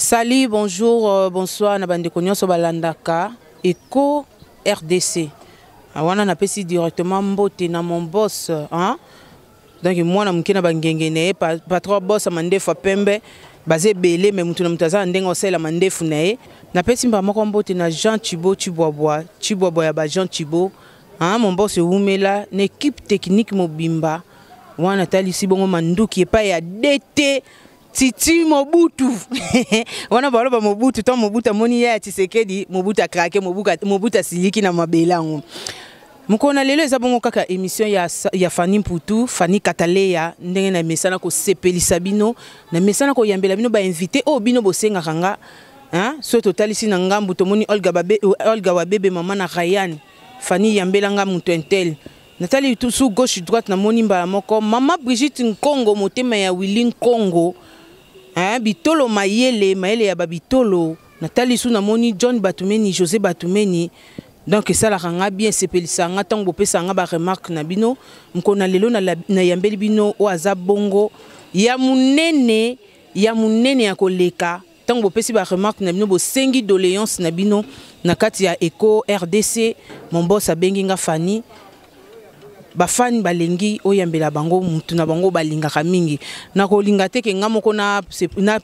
Salut, bonjour, bonsoir na bandeko nyonso balandaka Eco RDC. Wana napesi directement mbote na mon boss, hein? Donc mwana moke na bangenge na ye patron boss mandefu ya pembe baza ebele me motu na moto aza na ndenge osalela mandefu na ye. Napesi mbala moko mbote na Jean Thibaut Tshibwabwa, Tshibwabwa ya ba Jean Thibaut, hein, mon boss ewumela na équipe technique mobimba. Wana natalisi bongo manduki epai ya DT Titi Mobutu. Wana baloba Mobutu, tant Mobutu amoni ya Tshisekedi, Mobutu a craqué, Mobutu asiliki na mabele yango. Mokolo na lelo eza bongo kaka émission ya Fanny Mputu, Fanny Kataleya, ndenge na mesana kosepelisa bino, na mesana koyambela bino ba invité oyo bino bosengaka nga, hein? So totalisi na ngambu tomoni Olga Babe, Olga Wabebe mama na Ryan, Fanny yambela nga mutu intel. Natali tout sous gauche droite na moni mbala moko mama Brigitte Nkongo motema ya Willy Nkongo, hein, bitolo mayele mayele ya ba bitolo. Natali sous na moni John Batumeni, José Batumeni. Donc esalaka nga bien, sepelisa nga ntango bopesa nga ba remarque na bino. Mokolo na lelo na yambeli bino oyo aza bongo ya monene, ya monene ya koleka. Ntango bopesi ba remarque na bino, bosengi doléance na bino na kati ya Eco RDC, mon boss abengi nga Fanny. Ba fan balengi oyambela bango mutu na bango balingaka mingi. Nakolinga te ke nga moko na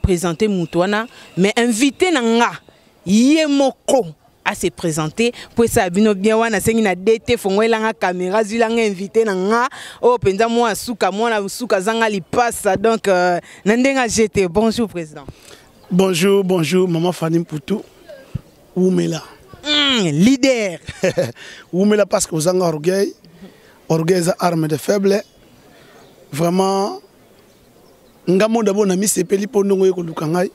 présenter mutu wana, mais invité na nga ye moko à se présenter pour ça bino bien wana sengi na DT fongo elanga caméra zulanga invité na nga oh penza moi suka moi na suka zanga lipasa. Donc na ndenga GT. Bonjour président. Bonjour, bonjour maman Fanny Mputu. Oumela. Leader. Oumela parce que ozanga orgueil. Orgueil est arme de faible. Vraiment ngamo d'abord na misepeli po ndongo yeko luka ngai.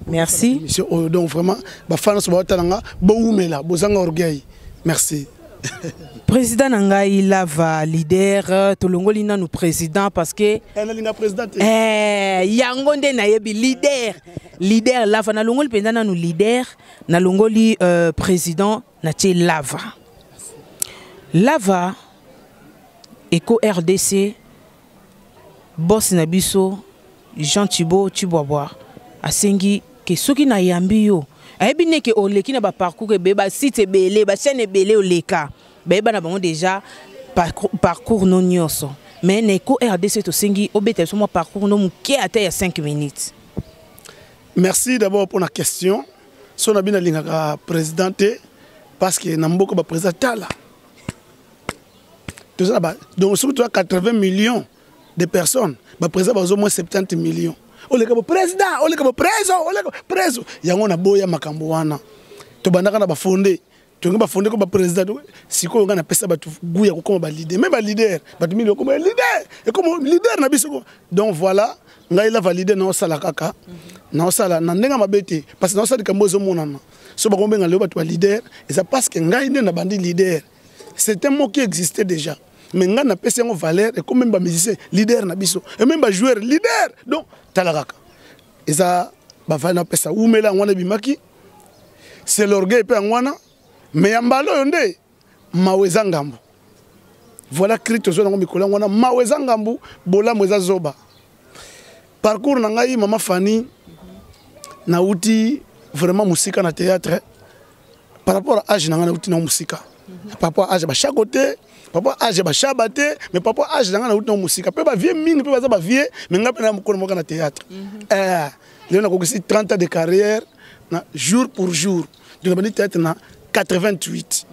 Merci. Monsieur Oyo, donc vraiment, ba fans ba talanga, bo oumela, bozanga orgueil. Merci. Président na ngai lava leader, tolongoli nanu président parce que Eh, nalinga président te. Eh, yango nde nayebi leader. Leader lava nalongoli mpenza nanu leader, nalongoli président natie lava. Lava Eco RDC boss na biso Jean Thibaut Tshibwabwa asengi ke soki nayambi yo, ayebi ne ke oleki na ba parcours ebele, ba site ebele, ba chaîne ebele oleka. Bayeba na bango déjà parcours no nyonso. Mais na Eco RDC tosengi obeta biso mwa parcours no moke ata ya 5 minutes. Merci d'abord pour la question. So na bina lingaka président te parce que na mboka ba président tala. Toza ba donc soki toza 80 millions de personnes, ba président bazo moins 70 millions. Oleka bo président, oleka bo président, oleka président. Yango na boya makambo wana. Tobandaka na ba fondé. Tongi ba fondé ko ba président. Sikoyo nga na pesa bato goût ya kokoma ba leader. Mais ba leader, bato mingi kokoma leader. Et comme leader na biso ko. Donc voilà, ngai la valider na osala kaka. Na osala na ndenga mabete parce que na osala likambo ezomonana. So ba kombenga leo bato ba leader, et ça parce que ngai nde na bandi leader. C'est un mot qui existait déjà. Mais nga na pesi yango valeur et comme même ba musicien leader na biso et même ba joueur leader. Donc tala kaka. Eza ba valeur na pesa umela ngwana bimaki. C'est l'orgueil pe ngwana mais ya mbalo yo nde maweza ngambo. Voilà cri tozo nango mikolo ngwana maweza ngambo bolamu eza zoba. Parcours na ngai mama Fanny nauti vraiment musika na théâtre par rapport à âge na ngai nauti na musika. Par rapport à âge ba chaque côté, par rapport à âge ba chaba te, mais par rapport à âge na ngai nauti na musika. Pe ba vieux mingi pe baza ba vieux mais ngai pe na mokolo moko na théâtre. Lelo nakokisi 30 ans de carrière na jour pour jour. Donc na bandi théâtre na 88.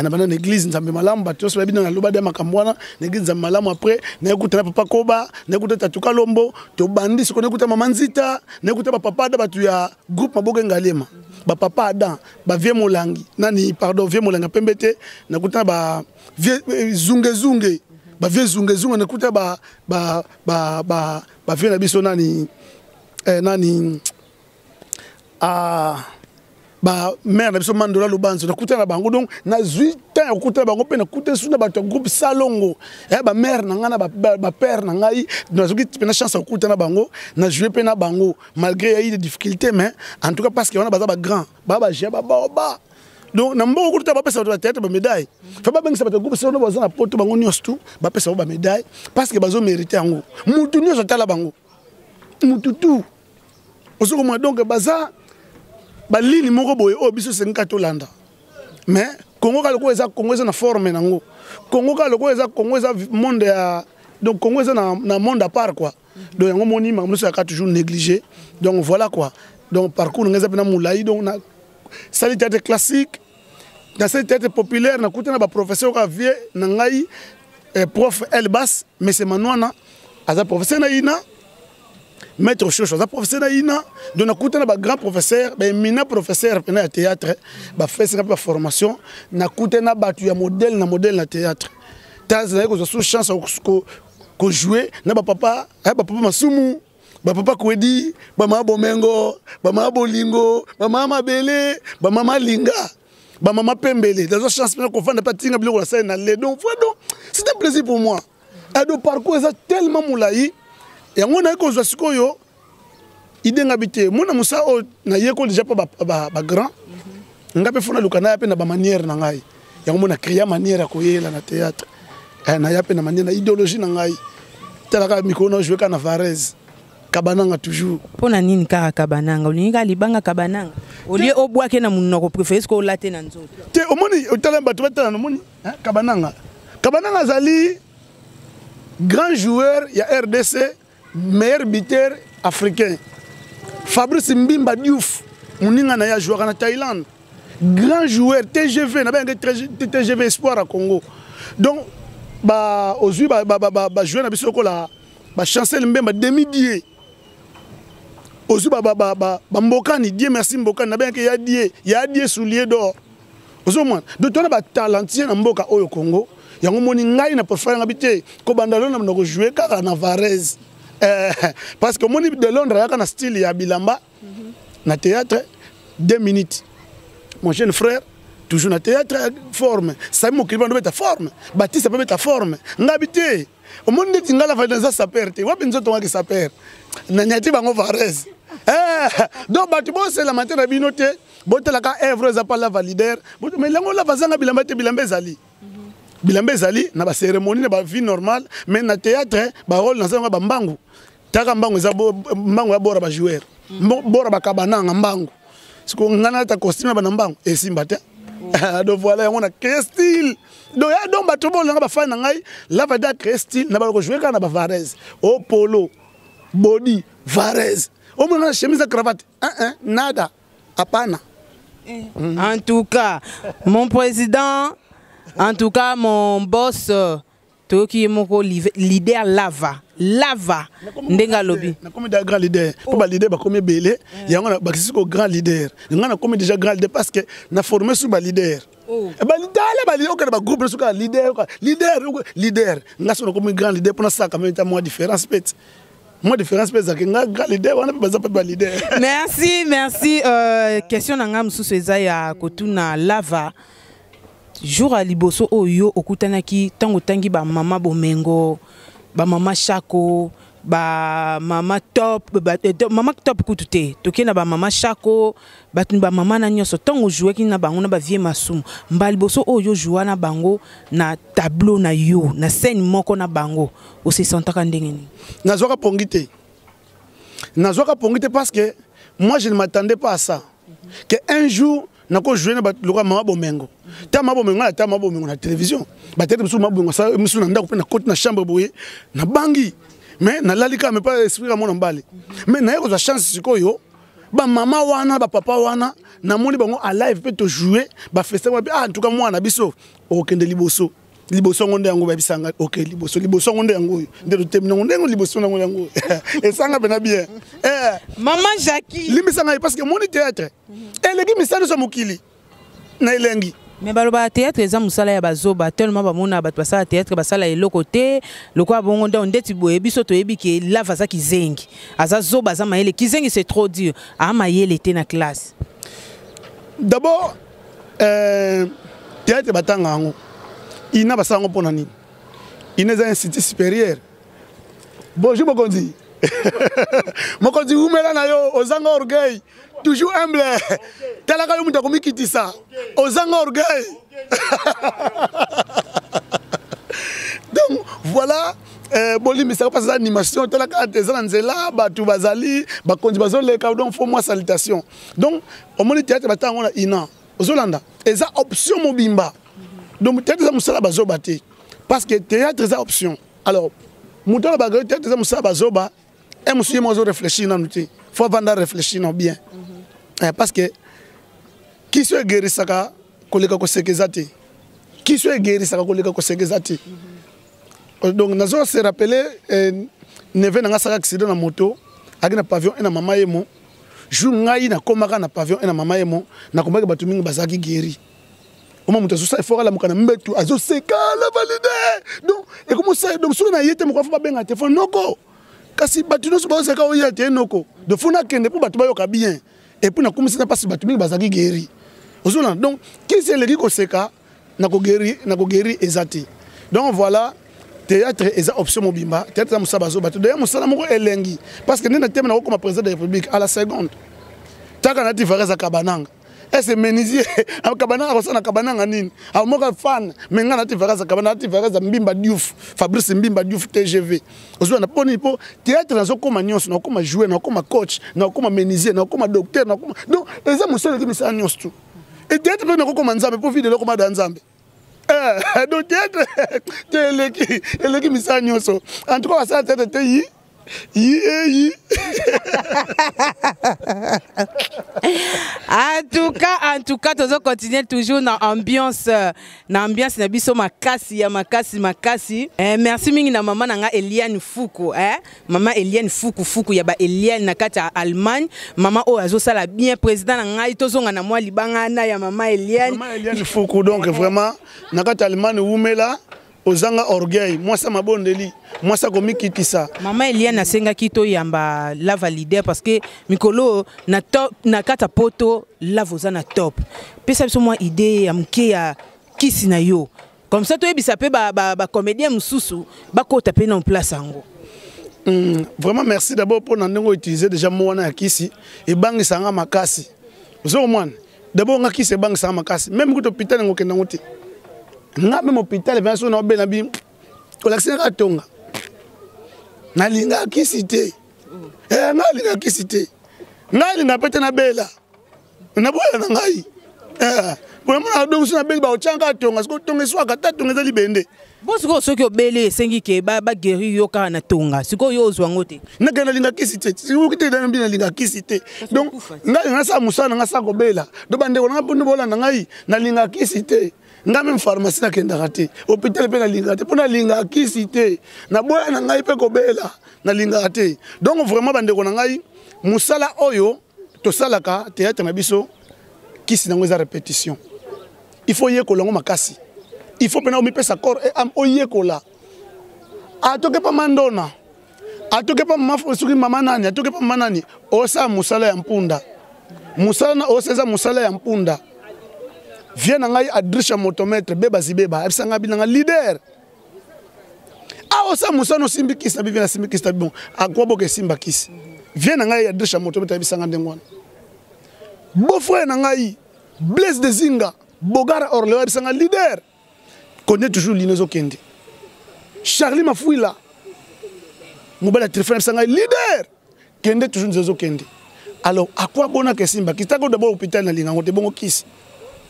Na banda na église Nzambe malamu, bato nyonso bayebi na loba de makambo wana, na église Nzambe malamu. Après, nakuta na papa Koba, nakuta Tatu Kalombo, tobandi sikoyo, nakuta mama Nzita, nakuta ba papa da bato ya groupe Maboke Ngaliema. Ba papa Adam, ba vieux Molangi, nani, pardon, vieux Molangi pembe te, nakuta ba vieux Zunge Zunge, ba vieux Zunge Zunge, nakuta ba, ba, ba, ba, ba vieux na biso nani, nani, ah, ba mère na biso Mandola Lubanzo, nakuta na bango. Donc nazwi temps ya kokuta na bango mpe nakuta su na bato ya groupe Salongo. Ba mère na ngai na ba père na ngai, nazwaki mpe na chance ya kokuta na bango, na joué mpe na bango malgré ya eu des difficultés, mais en tout cas parce que wana baza ba grand, ba ba géant, ba baoba. Donc na mbongo kuta bapesa bato ya théâtre ba médaille. Fa babengisa bato ya groupe Salongo baza na poto bango nyonso tu, bapesa bango ba médaille parce que bazo mériter yango. Mutu nyonso atala bango. Mutu tout. Ozokomona donc baza balini moko boye oyo biso esengika tolanda. Mais Congo kaka lokola eza Congo eza na forme nango. Congo kaka lokola eza Congo eza monde ya donc Congo eza na, na monde à part quoi. Donc yango moni makambo nyonso yaka toujours négligé. Donc voilà quoi. Donc parcours na ngai eza mpena molai donc na sali théâtre classique nasali théâtre populaire nakuta na baprofesseur kaka vie na ngai eh, prof Elbas monsieur Manwana aza professeur na ina maître Shosho aza professeur na ina donc nakuta na bagrand professeur baemina professeur mpena ya théâtre bafesi nga mpe baformation nakuta na bato ya modèle na modèle na théâtre tazalaki kozwa sous chance kojouer na bapapa bapapa masumu bapapa kwedi bamama bomengo bamama bolingo bamama mabele bamama linga bamama pembele nazwa chance mpena kofanda mpe atinga biloko nasali na le donc voilà donc c'est un plaisir pour moi ado parcours eza tellement molai yango naye kozwa sikoyo ide nga bi te mona mosala oyo nayekoli deja mpo bagrand nga mpe fo naluka naya mpe na bamanière na ngai yango mona créa manière ya koyela na théâtre eh, naya mpe na manière na idéologie na ngai talaka mikolo na joue kaka na varese kabananga toujours mpo na nini kaka kabananga olingi kaka libanga kabananga olie obwake na monoko préféré soki olate na nzoto te omoni otala bato batala nomoni kabananga kabananga azali grand joueur ya rdc meilleur buteur africain fabrice mbimba diouf moninga na ye ajouaka na thaïlande grand joueur tgv nabengaki tgv espoir ya congo donc ozwi bajoueur na biso lokola bachancel mbemba demi die ozwi bambokani die merci mbokani nabengaki ya die ya die soulier d'or ozomona donc tona batalentie na mboka oyo congo yango moni ngai na profile nga bi te kobanda lelo na banda kojoue kaka na varese eh, parce que omoni de londres ayaka na style ya bilamba na théâtre deux minutes mon jeune frère toujours na théâtre forme sami mokili bando beta forme batiste mpe beta forme nga bi te omoni ndeti ngai lafali naza saper te wapi nzoto ngaki saper nanyati bango varese eh, donc bato boselama te na bino te botalaka œuvre eza pa lava leader mais yango lava azanga bilamba te bilamba ezali bilamba ezali na bacérémonie na bavie normale mais na théâtre barole naza yango bambangu taka mbangu eza mbangu ya bora bajoueur bora bakabananga mbangu siko ngai nalata costume na bana mbangu esimba te donc voilà yango na créer style donc ya donc bato bolanga bafani na ngai lava da créer style na baloko jouer kaka na bavarese o polo body varese omona na chemise ya cravate un nada hapana. En tout cas, mon président, en tout cas, mon boss, toyoki ye moko leader lava lava ndenge alobi nakomi déjà grand leader mpo baleader bakomi ebele yango bakisi ko grand leader ngai nakomi déjà grand leader parce que na forme su baleader tala baleader okende bagroupe nyonso kaka leader leader leader ngai so nakomi grand leader mpo nasalaka meme ta mwa différence pete mwa différence mpe ezalaki ngai grand leader wana mpe baza mpe baleader. Merci, merci. Question na ngai mosusu eza ya kotuna lava jour ya liboso oyo okutanaki ntango otangi bamama bomengo bamama shako bamama top ba, mama top kutu te tokei na bamama shako bato bamama na nyonso ntango ojouaki na bango na bavie masumu mbala liboso oyo ojoua na bango na tableau na yo na scène moko na bango osesentaka ndenge nini? Nazwaka pongi te, nazwaka pongi te parce que moi je ne m'attendais pas à ça que un jour nakojouer na lokola mama bomengo ta mama bomengo na ta mama bomengo na télévision batete mosusu mama bomengo mosusu na ndako mpe nakoti na chambre boye nabangi mais nalali kaka me pas esprit ya mwana mobali mais naye kozwa chance sikoyo bamama wana bapapa wana namoni bango alive mpe tojoue bafestin wapi ah en tout cas mwana biso okende liboso liboso yango nde yango bayebisanga ok liboso liboso yango nde yango oyo nde totemi nango ndenge liboso nango yango esanga mpena bien eh. Mama Jackie limbisa ngai parce que moni théâtre eleki misala nyonso ya mokili na elengi. Mais balobaka théâtre eza mosala ya bazoba tellement bamona bato basala théâtre basala eloko te lokola bongo ndao ndeti boye biso toyebi ke lave aza kizengi aza zoba aza mayele kizengi c'est trop dur aa mayele te na classe. D'abord théâtre batanga yango ina basala yango mpona nini ina eza institut supérieur. Bonjour mokonzi mokonzi wumela na yo ozanga orgueil toujours humble talaka yo moto akomikitisa ozanga orgueil donc voilà. Eh, bolimbisaka mpasi eza animation, tala kaka te, eza na nzela, bato bazali, bakonzi bazoleka, donc faut mwa salutation. Donc omoni théâtre batanga yango na ina, ozolanda eza option mobimba. Donc théâtre eza mosala bazoba te, parce que théâtre eza option. Alors moto alobaka théâtre eza mosala bazoba, e mosusu ye moko azo réfléchir nanu te, faut avanda réfléchir na bien eh, parce que kiso egerisaka koleka koseka eza te, kiso egerisaka koleka koseka eza te. Donc nazo se rappeler eh, neve na nga asaka accident na moto, aki na pavillon e na mama yemo. Jour ngai nakomaka na pavillon e na mama yemo, nakomaki bato mingi bazalaki guéri. Oma moto azosala effort, alamuka na mbetu, azoseka la valide. Donc ekomosala, donc soki na ye te, moko afo babenga telefone noko, kasi bato nyonso bazoseka oya te noko. Donc fo nakende mpo bato bayoka bien, et puis nakomisi na mpasi, bato mingi bazalaki guéri, ozolanda. Donc kisi eleki koseka na koguérir eza te. Donc voilà, théâtre eza option mobimba, théâtre eza mosala bazoba te. D'ailleurs mosala moko elengi, parce que nde na teme nakokoma président de la République à la seconde, taka nati varese akabananga ese menuisier kabananga akosala na kabananga nini, amoka fan. Me ngai nati varese kabananga, nati varese Mbimba Diouf, Fabrice Mbimba Diouf, TGV. Ozwa na poni mpo théâtre nazokoma nyonso, nakokoma joueur, nakokoma coach, nakokoma menuisier, nakokoma docteur, nakokoma. Donc eza mosala eleki misala nyonso tu. E théâtre mpe nakokoma Nzambe, mpo videlo okoma da Nzambe. Eh, donc théâtre te eleki, eleki misala nyonso. En tout cas basala théâtre te yi yi eyi. En tout cas tozo continuer toujours na ambiance, na ambiance na biso makasi ya makasi makasi. Eh, merci mingi na mama na nga Eliane Fuku, eh? Mama Eliane Fuku, Fuku ya ba Eliane na kati ya Allemagne, mama oyo azosala bien. Président na ngai, tozonga na mwa libanga na ya mama Eliane. Mama Eliane Fuku, donc vraiment na kati ya Allemagne, wumela, ozanga orgueil, mwasi ya mabondeli, mwasi akomikitisa. Mama Eliane asengaki toyamba Lava Leader parce que mikolo na, top, na kati ya poto Lava oza na top. Pesa biso mwa idée ya moke ya kisi na yo, comme ça toyebisa mpe bacomédien ba mosusu bakota mpe na place yango. Vraiment merci d'abord mpo na ndenge outiliser déjà mo wana ya kisi ebangisanga makasi. Ozokomwana d'abord nga kisi ebangisanga makasi, même kuta hôpital yango okendango te. Nga même hôpital evena so na obela bi olakisi nga tonga, nalinga kisi te. Eh, nga alinga kisi te, nga alinga mpe te, nabela naboya na ngai. Eh, mpona mona donc so nabeli baotyanga tonga, siko tonga eswaka ta, tonga eza libende. Bo sikoyo soki obeli esengi ke baguérir yo kaka na tonga, sikoyo yo ozwa yango te. Nakende nalinga kisi te, soki te nabi nalinga kisi te. Donc ngai nasala mosala na ngai sa kobela. Donc bandeko nanga mpo bolanda ngai, nalinga kisi te. Ngai même pharmacie nakendaka te, hôpital mpe nalingaka te, mpo nalingaka kisi te, naboya na ngai mpe kobela, nalingaka te. Donc vraiment bandeko na ngai, mosala oyo tosalaka théâtre na biso, kisi nango eza répétition. Il faut yekola yango makasi, il faut mpena omipesa corps et âme oyekola. Atoke mpa mandona, atoke mpa mama, soki mama nani, atoke mpa mama nani, osala mosala ya mpunda, mosala na osa eza mosala ya mpunda. Vie na ngai adrisha motomètre beba zibeba ayebisa ngai binanga leader awa osala mosala osimbi kisi na bivi, nasimbi kisi na bon akwa boka esimba kisi. Vie na ngai adrisha motomètre ayebisa ngai ndenge wana. Beau frère na ngai Blaise de Zinga Bogara Orléans ayebisa ngai leader connaît toujours lino ezokende. Charlie Mafuila, mobali ya Trifin, ayebisa ngai leader kende toujours nzela ezokende. Alors akwa bonaka esimba kisi tako d'abord hôpital nalinga yango te, bongo kisi.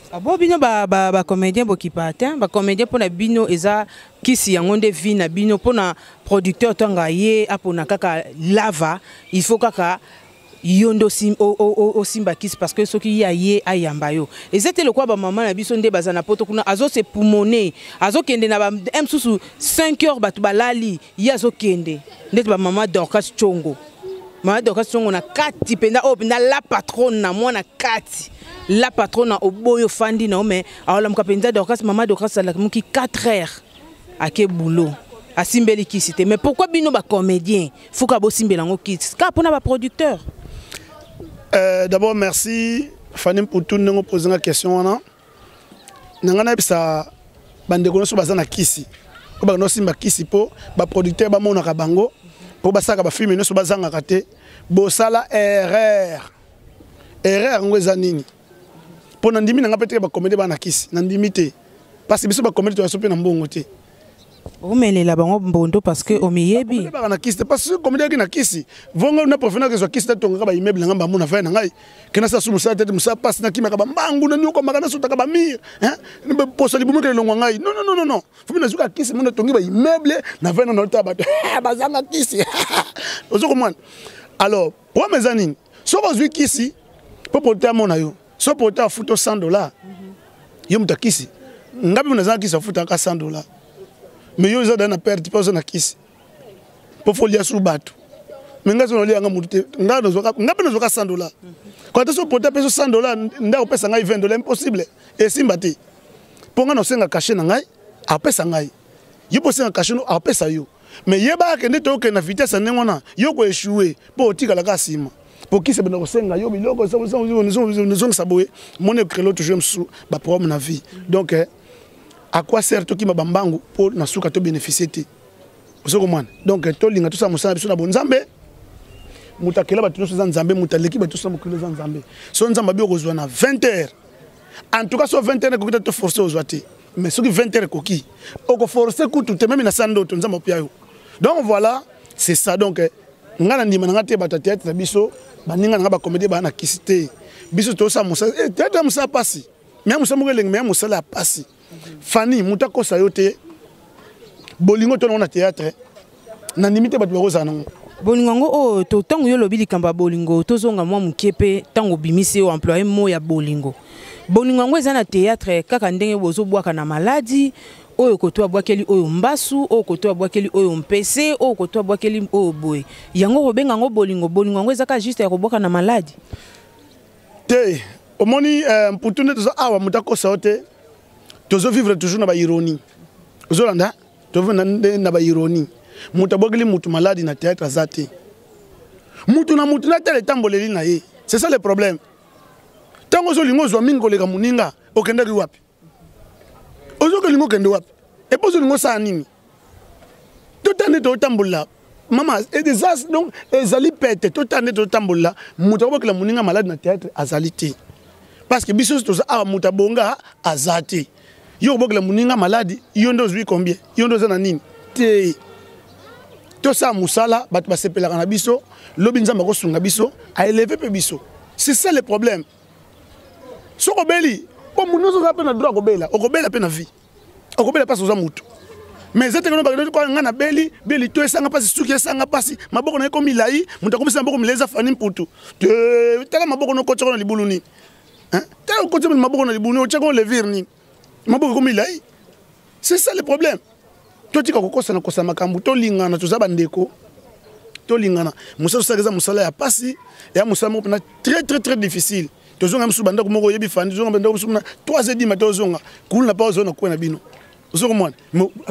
Abo bino bacomédien bokipa te, bacomédien mpona bino eza kisi yango nde vie na bino. Mpona producteur ntango aye apona kaka Lava, il faut kaka yo nde osimba kisi, parce que soki ye aye ayamba yo eza te lokola bamama na biso nde baza na poto kuna, azose pumone, azokende na ba mosusu 5 heures bato balali, ye azokende ndeti bamama Dorcas Congo. Mama Dorcas Congo na kati mpenza oyo mpenza la patronne na mwana kati la patronne na oboyi ofandi na yo, mais aolamuka mpenza Dorcas, mama Dorcas alamuki 4 heures ake boulot, asimbeli kisi te. Mais pourquoi bino bacomédien fuka bosimbela yango kisi kaka mpona baproducteur? D'abord merci Fani Mputu ndenge opose nga question wana. Na ngai nayebisa bandeko nyonso baza na kisi oyo bakenda kosimba kisi mpo baproducteur bamonaka bango mpo basalaka bafilme nyonso bazangaka te, bosala erreur. Erreur yango eza nini? Mpo na ndimi na ngai mpe teke bacomédien baa na kisi, na ndimi te, parce que biso bacomédien toyaso mpe na mbongo te. Omelela bango mbondo parce que omiyebi. Baka na kisi te parce que comédien ki na kisi vongo na préfère que kisi tongaka ba immeuble na ngamba mona fa na ngai kena sa su musala tete musala passe na kimaka ba mbangu na nyoko maka na sotaka ba mire hein poso libumu ke longwa ngai. Non, non, non, non, non, faut na zuka kisi mona tongi ba immeuble na fa na nota ba bazanga kisi. Ozo komwana. Alors problème eza nini? Soki ozwi kisi po porte amona yo, so porte afuta $100, yo moto akisi nga mpe nazanga kisi afutaka $100, mais yo oza da na perte mpo oza na kisi mpo fo lia su bato. Mais nga soki nalia nga motu te, nga mpe nazwaka $100. Ko ata so porte apeso $100, nde akopesa ngai $20, impossible, esimba te. Mpo nga naosenga cachet na ngai, apesa ngai. Yo mpo osenga cachet no, apesa yo. Mais yebaka kende tokende na vitesse ya ndenge wana, yo koéchouer mpo otikala kaka nsima. Po kisi ebanda kosenga yo biloko ezongisa boye, moni ekrelo toujours mosusu baproblème na vie. Donc à quoi sert tokima bambangu mpo na suka tobénéficie te? Ozo komwana. Donc tolinga tosala mosala biso na bonzambe. Moto akela bato nyonso eza Nzambe, moto aleki bato nyonso na mokili eza Nzambe. So Nzambe abi okozwa na 20 heures, en tout cas so 20 heures ekoki te, toforce ozwa te. Mais soki 20 heures ekoki, okoforce kutu te, même na sa ndoto Nzambe apia yo. Donc voilà, c'est ça. Donc nga na ndima na nga te bato ya théâtre na biso, baninga na nga bacomédie baa na kisi te. Biso tosala mosala théâtre ya mosala pasi, mais ya mosala moko elengi, mais ya mosala ya pasi. Fani moto akosa yo te, bolingo to nango na théâtre nandimi te bato bakozala nango. Bolingo yango oyo to ntango yo olobi likambo ya bolingo, tozonga mwa moke mpe ntango obimisi oyo employe mo ya bolingo. Bolingo yango eza na théâtre kaka ndenge bozobwaka na maladi oyo, koto abwakeli oyo mbasu, oyo koto abwakeli oyo mpese, oyo koto abwakeli oyo boye, yango kobenga yango bolingo. Bolingo yango eza kaka juste ya kobwaka na maladi? Te, omoni mputu nde toza awa, moto akosa yo te, tozovivre toujours na baironie. Ozolanda, tovivre nde na baironie. Moto abwakeli motu maladi na théâtre aza te. Mutu na mutu na tele etamboleli na ye, c'est ça le problème. Ntango ozolinga ozwa mingi koleka moninga, okendaki wapi? Ozokolinga okende wapi? Epo ozolinga osala nini? Tota nde totambola, mama, eza donc ezali pete. Tota nde totambola, moto akobokela moninga maladi na théâtre azali te, parce que biso toza awa, moto abonga aza te. Yo kobokela moninga maladi, yo nde ozwi combien? Yo nde oza na nini? Te, tosala mosala, bato basepelaka na biso. Lobi Nzambe akosunga biso, aélève mpe biso. C'est ça le problème. Soki obeli, po motu nyonso oza mpe na droit kobela, okobela mpe na vie, okobela mpasi, oza motu. Mais eza te keno bakende kwa nga nabeli beli to esanga mpasi, suki esanga mpasi, maboko na ye ko milai. Moto akomisa maboko milai eza Fani Mputu te. Tala maboko no, okotiako na libulu nini? Tala, okotia maboko na libulu nini? Otiako levure nini? Maboko ekomi milai. C'est ça le problème. Totika kokosana kosa makambo, tolingana, toza bandeko, tolingana. Mosala osalaka eza mosala ya pasi, ya mosala moko mpena très très très difficile. Tozonga mosusu bandako moko, oyebi Fandi, tozonga bandako mosusu na 3 heures du matin, ozonga kuluna pa ozonga kwe na bino, ozokomwana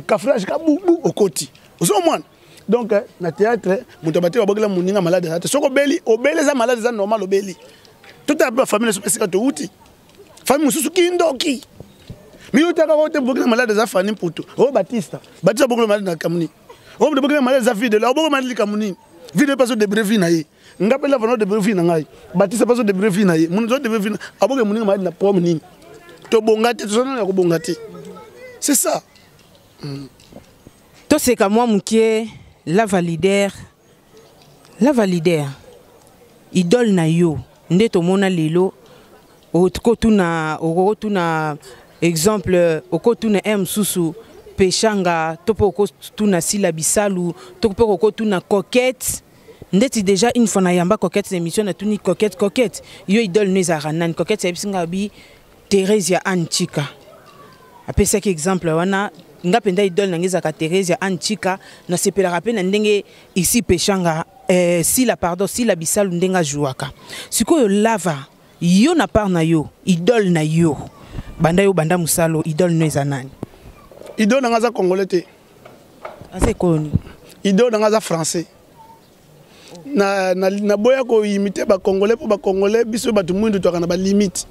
cafrage ka bubu okoti, ozomwana. Donc na théâtre moto abate babokela moninga malade aza te. Soki obeli, obeli, eza malade, eza normal, obeli. Totala mpe bafamille na biso esika towuti, famille mosusu kindoki. Mi yo taka ko te bokela malade eza Fani Mputu o Batista. Batista bokela malade na kamuni o moto bokela malade eza vide la obokela malade likambo nini? Vide mpe azodébrouille vie na ye, nga mpe lava na odébrouille vie na ngai, Batista mpe azodébrouille vie na ye, moto azodébrouille vie na abokela moninga malade na problème nini? Tobonga te, tozana ya kobonga te, c'est ça. Toseka mwa moke. Lava Leader, Lava Leader, idole na yo nde tomona lelo. Okotuna, okotuna exemple, okotuna m mosusu Peshanga to mpe okotuna Sila Bisalu to mpe okotuna Coquette. Ndeti déjà une fois nayamba Coquette na émission, natuni Coquette: "Coquette, yo idole no ezalaka nani?" Coquette ayebisi nga bi Thérésia Anne Chika. Apesaki exemple wana. Nga mpenza idole na nga ezalaka Thérésia Anne Chika. Nasepelaka mpe na ndenge isi Peshanga, Sila, pardon, Sila Bisalu, ndenge ajouaka. Sikoyo Lava, yo na part na yo, idole na yo, banda yo banda mosalo, idole no eza nani? Idole na nga aza congolais te. Aza ekolo nini? Idole na nga aza français. Naboya koimite bacongolais mpo bacongolais, biso bato mwindu, twaka na balimite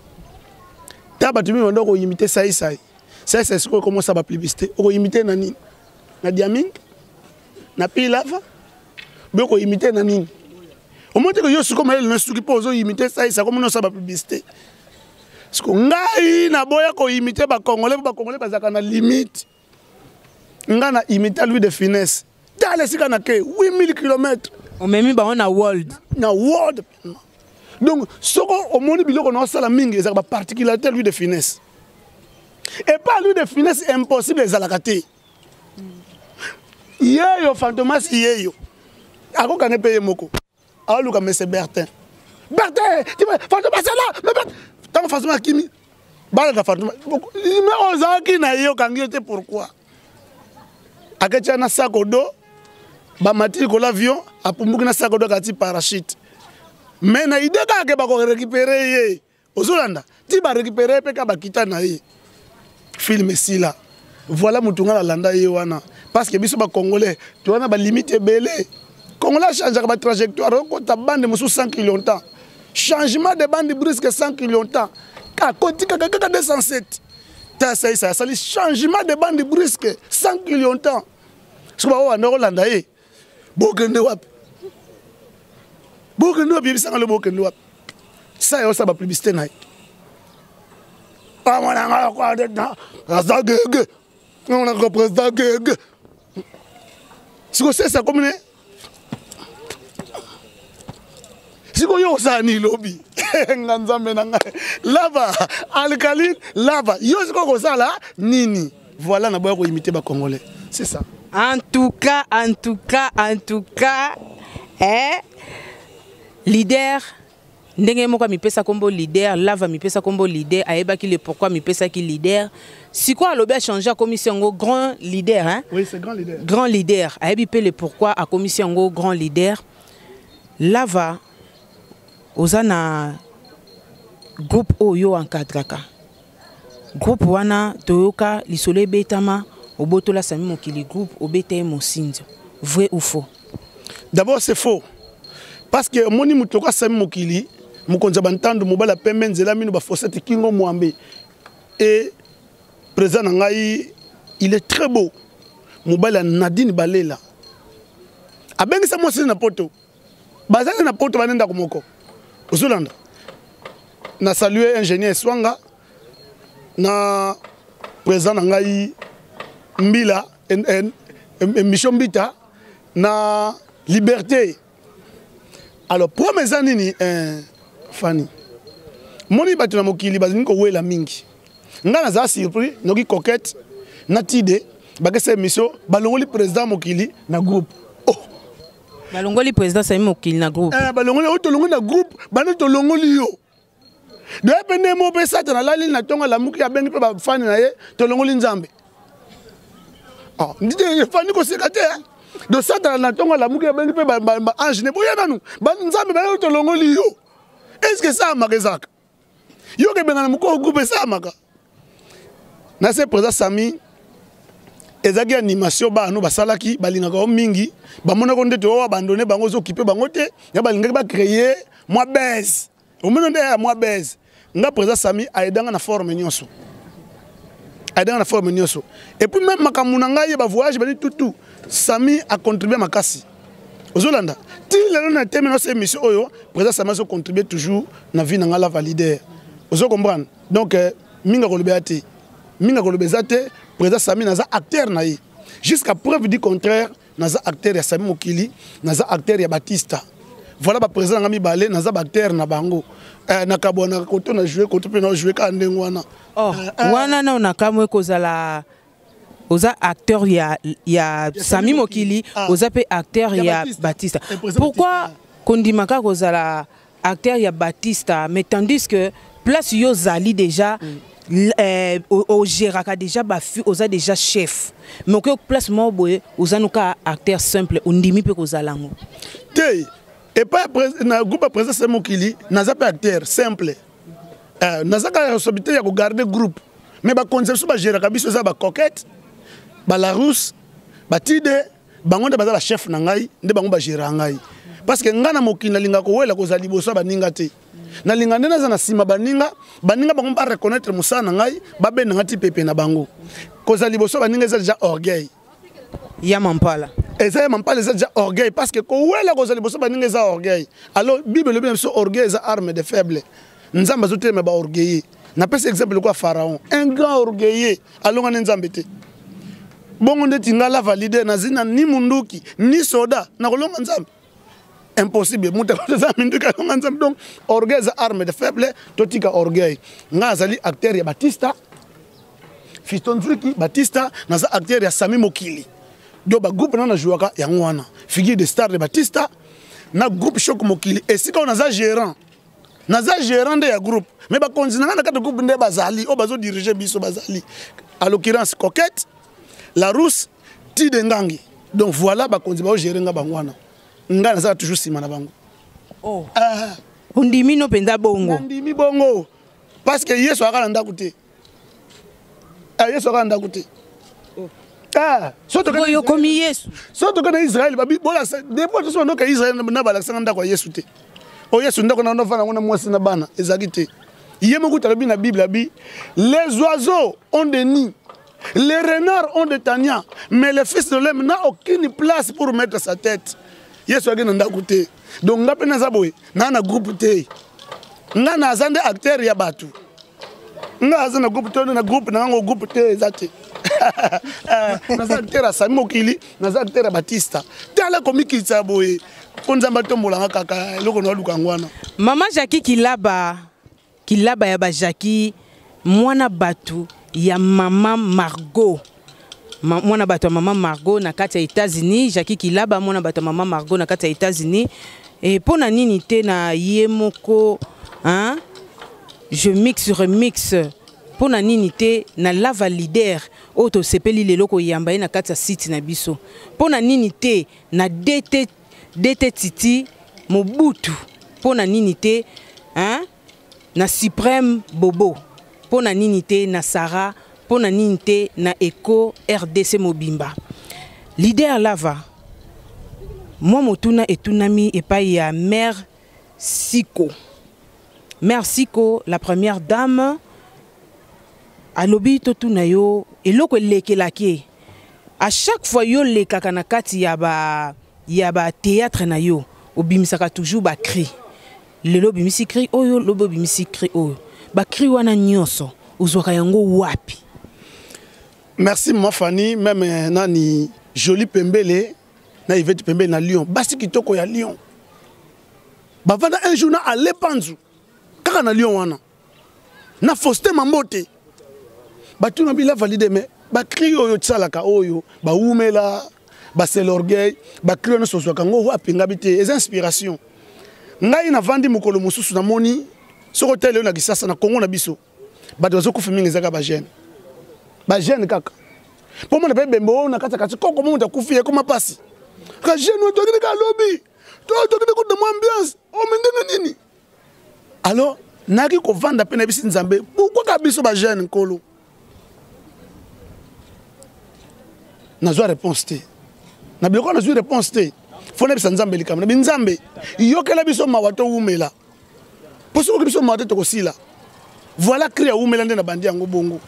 ta. Bato mingi banda koimite Saisai. Saisai sikoyo ekomosa bapublicité, okoimite na nini? Na diaming na pilava boye koimite na nini? Omoni te yo sikoyo mayele na suki mpo ozoimite Saisai, komona osala bapublicité. Siko ngai naboya koimite bacongolais mpo bacongolais bazalaka na limite. Nga na imita Louis de Finesse. Tala esika na ke 8000 km. Omemi bango na world. Na world. Donc soko omoni biloko na osala mingi ezalaka ba particularité Louis de Finesse. Et pas Louis de Finesse impossible ezalaka te. Yeyo Fantomas yeyo. Akokanga mpe ye moko. Aluka monsieur Bertin. Bertin, Fantomas là, mais Bertin. Tango Fantomas akimi, balanda Fantomas. Mais ozalaki na ye okangi ye te pourquoi? Aketia na sac au dos, bamati likolo avion, apumbuki na sac au dos akati parachute. Mais na idée kaka ke bako récupérer ye. Ozolanda, ti ba récupérer pe ka bakita na ye. Film esila. Voilà mutu nga nalanda ye wana. Parce que biso ba congolais, to wana ba limite ebele. Congolais changeaka ba trajectoire, okota bande mosusu 100 kilomètres. Changement de bande brusque 100 kilomètres. Akoti kaka kaka 207. Ta saisa asali changement de bande brusque 100 kilomètres. Soki ba oyo kolanda ye. Bokende wapi? Bokende wapi yebisanga lo bokende wapi? Sa yo sa ba publicité na ye. Amona nga kwa na aza gege. On a président gege. Siko sesa komi ne sikoyo osala nini lobi nga nzambe na ngai lava alkaline lava yo sikoyo kosala nini voilà naboya koimite bacongolais c'est ça. En tout cas, en tout cas, en tout cas, eh, leader ndenge moko amipesa kombo leader, lava amipesa kombo leader, ayebaki le pourquoi amipesaki leader. Sikoyo alobi achange akomisi yango grand leader, hein? Oui, c'est grand leader. Grand leader, ayebi pe le pourquoi akomisi yango grand leader. Lava oza na groupe oyo encadraka. Groupe wana toyoka lisolo ebetama obotola Sami Mokili groupe obeta ye mosinzo. Vrai ou faux? D'abord c'est faux. Parce que moni mutu lokola Sami Mokili, mokonzi ya bantandu mobali ya pembe nzela mino ba fossette kingo mwambe et président na ngai il est très beau. Mobali ya Nadine Balela. Abengisa mwasi na poto. Bazali na poto bana ndako moko. Ozolanda. Na saluer ingénieur Swanga na président na ngai Mbila Michon Mbita na Liberté. Alors problème eza nini Fanny? Moni bato na mokili balingi kowela mingi. Nga naza surpris noki coquette na tide bakesa émission balongoli président mokili na groupe. Oh. Balongoli président Sami Mokili na groupe. Balongoli oyo tolongoli na groupe, bana tolongoli yo. Doye pe nde mo pe Satan alali na tonga lamuki abengi pe ba fan na ye tolongoli Nzambe. Ah, ndite fani koseka te. Do Satan na tonga lamuki abengi pe ba ange ne boya nanu. Ba Nzambe ba yo tolongoli yo. Est-ce que ça makezaka? Yo ke bengana moko groupe ça maka. Na se président Sami ezaki animation ba no basalaki balingaka o mingi bamonako nde to abandonné bango ozokipe bango te ya balingaki ba créer mwa baise omoni nde ya mwa baise nga président Sami aidanga na forme nyonso aidanga na forme nyonso et puis même makambo na ngai ba voyage bani tutu Sami a contribué makasi ozolanda ti lelo na teme na émission oyo président Sami azo contribuer toujours na vie na nga la valider ozo comprendre donc minga kolobela te minga koloba eza te président Sami naza acteur na ye jusqu'à preuve du contraire naza acteur ya Sami Mokili naza acteur ya Batista voilà ba président nga mibale naza ba acteur na bango na kabwana koto na jouer koto pe na jouer ka ndenge wana. Oh, wana na onakamwe kozala oza acteur ya Sami Mokili, oza pe acteur ya Batista. Pourquoi kondimaka kozala acteur ya Batista mais tandis que place yo zali déjà o géraka déjà ba fi oza déjà chef mais okoki place moko boye oza noka acteur simple ondimi mpe kozala yango te epai na groupe ya président Sami Mokili naza mpe acteur simple naza kaka responsabilité ya kogarde groupe mais baconception bagéraka biso eza bacoquette balarousse batide bango nde baza ba chef na ngai nde bango bagéraka ngai parce que ngai na mokili nalinga kowela kozala liboso ya baninga te nalinga nde naza na nsima baninga baninga bango ba reconnaître mosala na ngai babenda ngai ti pepe na bango kozala liboso baninga eza déjà orgueil ya mampala eza ya mampala eza déjà orgueil parce que kowela kozala liboso baninga eza orgueil alors bible elobi na biso orgueil eza arme de faible nzambe azotelema ba orgueilleux napesi exemple lokola pharaon un grand orgueilleux alongani nzambe te. Bongo ndeti nga lava leader nazi na ni munduki ni soda nakolonga Nzambe? Impossible. Moto aza minduki alonga Nzambe. Donc orgueil eza arme de faible, totika orgueil. Nga azali acteur ya Batista, Fiston Nzuki Batista, naza acteur ya Sami Mokili. Donc ba groupe na na jouaka yango wana. Figure de star de Batista na groupe Choc Mokili esika oyo naza gérant. Naza gérant nde ya groupe. Mais bakonzi na nga na kati groupe nde bazali, oyo bazo diriger biso bazali. À l'occurrence Coquette, La Rousse, Tide Ngangi. Donc voilà bakonzi bao gérer nga bango wana. Nga naza toujours sima na bango. Oh. Ah. Ondimi no penza bongo. Ondimi bongo. Parce que Yesu akala na ndako te. Ah, Yesu akala na ndako te. Oh. Ah, so toke yo komi Yesu. So toke na Israël babi bola depuis tout ça ndoka Israël na balakisanga ndako ya Yesu te. O Yesu ndako na ndofana ngona mwasi na bana ezaki te. Ye moko talobi na Bible abi les oiseaux ont des nids. Les renards ont des tanias, mais le fils de l'homme n'a aucune place pour mettre sa tête. Yesu akende na ndako te. Donc nga pe naza boye, na na groupe te. Nga naza nde acteur ya bato. Nga aza na groupe te, na groupe na ngo groupe te eza te. Naza acteur ya Sami Mokili, naza acteur ya Batista. Tala komikitisa boye mpo Nzambe atombolanga kaka eloko na luka yango wana. Mama Jackie Kilaba, Kilaba ya ba Jackie, mwana bato ya mama Margot. Mwana bato ya mama Margot na kati ya États-Unis, Jackie Kilaba mwana bato ya mama Margot na kati ya États-Unis. Et mpo na nini te na ye moko, hein? Je mixe remix. Mpo na nini te na Lava Leader oyo tosepeli lelo koyamba ye na kati ya site na biso. Mpo na nini te na DT, DT Titi Mobutu. Mpo na nini te, hein? Na Suprême Bobo. Mpo na nini te na Sarah. Mpo na nini te na Echo RDC Mobimba. Leader Lava, mwa motuna etunami epai ya Mère Siko. Mère Siko, la première dame, alobi totuna yo eloko elekelaki. À chaque fois yo lekaka na kati ya ba théâtre na yo, obimisaka toujours ba cri. Lelo obimisi cri oyo, lobi obimisi cri oyo. Ba cri wana nyonso ozwaka yango wapi? Merci maman Fanny, même nani Jolie Pembele na Yvette Pembele na Lyon. Basi kitoko ya Lyon. Bavanda un jour na Ale Panzu kaka na Lyon wana. Na Faustin Mambote. Batu na bila valide mais ba cri oyo tsalaka oyo ba umela ba c'est l'orgueil ba cri oyo sozwaka ngo wapi ngabi te eza inspiration. Ngai na vandi mokolo mosusu na moni soko tele na Kisasa na Congo na biso. Bato bazokufa mingi ezaka ba jeune. Ba jeune kaka. Po mona pe bembo oyo na kati ya kati koko moto akufi ekoma pasi. Ka jeune oyo tokende ka lobi. To tokende kuta mwa ambiance. O me ndenge nini? Alors naki kovanda pe na bisi Nzambe, pourquoi ka biso ba jeune nkolo? Nazwa réponse te. Na biloko nazwi réponse te. Faut nayebisa Nzambe likambo. Na bi Nzambe, yokela biso mawa to wumela. Po soki biso mawa te tokosila. Voilà cri ya wumela nde na bandi yango bongo.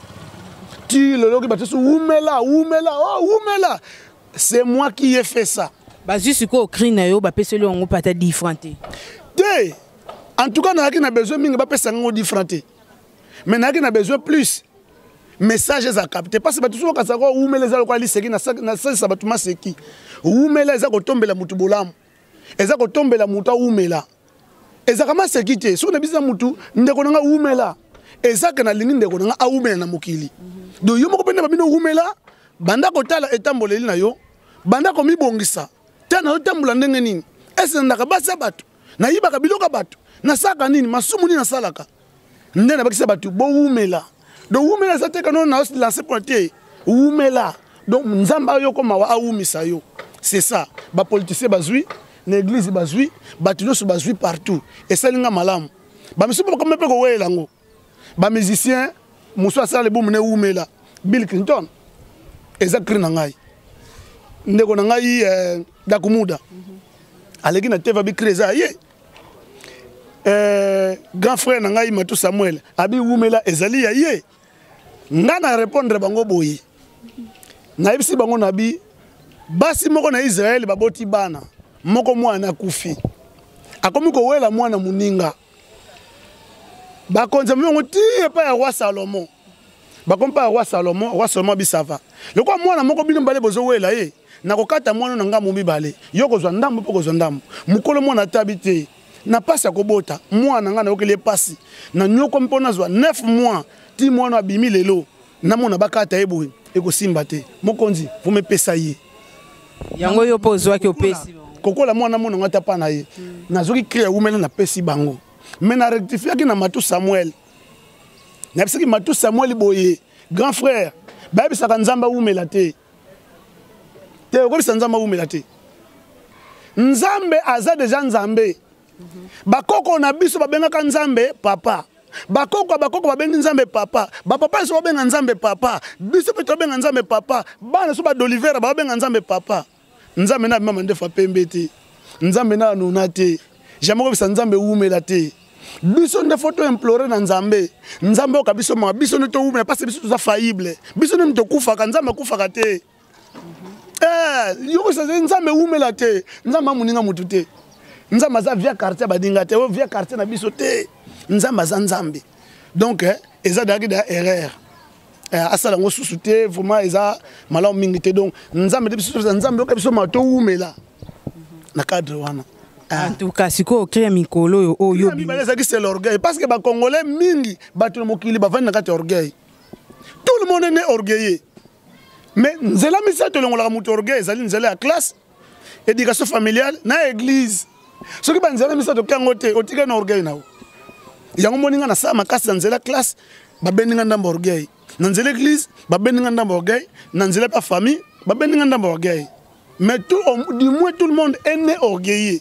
Ti lelo ki bato su wumela, wumela, oh wumela. C'est moi qui ai fait ça. Bazwi sikoyo cri na yo, bapeseli yango mpe ata 10 francs te. Te. En tout cas, nazalaki na besoin mingi bapesa yango 10 francs te. Mais nazalaki na besoin plus. Message eza capté parce que bato soki bakasaka ko wumela eza lokola liseki na salisa bato maseki. Wumela eza kotombela mutu bolamu. Eza kotombela mutu awumela. Ezaka maseki te. Soki na biso mutu ndeko na nga wumela. Eza ke nalingi ndeko na nga awumela na mokili. Donc yo moko mpe nde babino wumela, banda kotala etamboleli na yo, banda komibongisa. Tala na yo tambola ndenge nini? Est-ce nandaka basi ya bato? Nayibaka biloko ya bato? Nasalaka nini? Masumu nini nasalaka? Nde nabakisa bato bowumela. Donc wumela eza te kano na lancer point te. Wumela. Donc Nzambe ayoko mawa awumisa yo. C'est ça. Ba politiciens bazui, na église bazui, bato nyonso bazui partout. Esali nga malamu. Ba misusu bakoma mpe kowela yango. Ba musiciens mosusu asala libumu ne wumela. Bill Clinton eza cri na ngai. Ndeko na ngai Dakumuda. Aleki na TV abi cri eza ye. Grand frère na ngai Matou Samuel abi wumela ezali ya ye. Nga na répondre bango boye. Nayebisi bango na bi basi moko na Israël baboti bana moko mwana akufi. Akomi kowela mwana muninga. Bakonzi bango ti epai ya roi Salomon. Bakomi mpa ya roi Salomon, roi Salomon abi ça va. Lokola mwana moko bino mibale bozowela ye, nakokata mwana na ngambo mibale, yo kozwa ndambo mpe kozwa ndambo. Mokolo mwana atabi te, na pasi ya kobota mwana ngai nayokeli ye pasi, na nyokomi mpo nazwa 9 mois ti mwana abimi lelo namona bakata ye boye, ekosimba te. Mokonzi, vomepesa ye. Yango yo mpo ozwaki opesi kokola mwana mona ngo ata pa na ye. Nazwaki cri ya wumela napesi bango. Mais na rectifiaki na Matu Samuel. Nayebisaki Matu Samuel boye, grand frère, bayebisaka Nzambe awumela te. Te okobisa Nzambe awumela te. Nzambe aza deja Nzambe. Bakoko na biso babengaka Nzambe papa. Bakoko ya bakoko babengi Nzambe papa. Bapapa biso babenga Nzambe papa. Biso mpe tobenga Nzambe papa. Bana so ba d'Olivera babenga Nzambe papa. Nzambe na mama ndefa pembe te. Nzambe na nuna te. Jamais kobisa Nzambe wumela te. Biso nde faut to implorer na Nzambe. Nzambe oka biso ma biso nde to wumela parce que biso toza faillible. Biso nde tokufaka, Nzambe akufaka te. Yo kosala Nzambe wumela te. Nzambe amuninga mutu te. Nzambe aza via quartier baninga te, via quartier na biso te. Nzambe aza Nzambe. Donc eza daki da erreur. Asala ngo susu te, vraiment eza malamu mingi te. Donc Nzambe te biso Nzambe oka biso ma to wumela na cadre wana. En tout cas, sikoyo créer mikolo oyo oyo mibale ezalaki c'est l'orgueil parce que ba Congolais mingi bato na mokili bavandi na kati ya orgueil. Tout le monde est né orgueilleux. Mais nzela misato elongolaka moto orgueil ezali nzela ya classe, éducation familiale na église. Soki ba nzela misato oki yango te, otikali na orgueil na yo. Yango moni nga nasala makasi na nzela classe, babendi nga ndambo orgueil. Na nzela église, babendi nga ndambo orgueil. Na nzela pa famille, babendi nga ndambo orgueil. Mais tout, du moins tout le monde est né orgueilleux.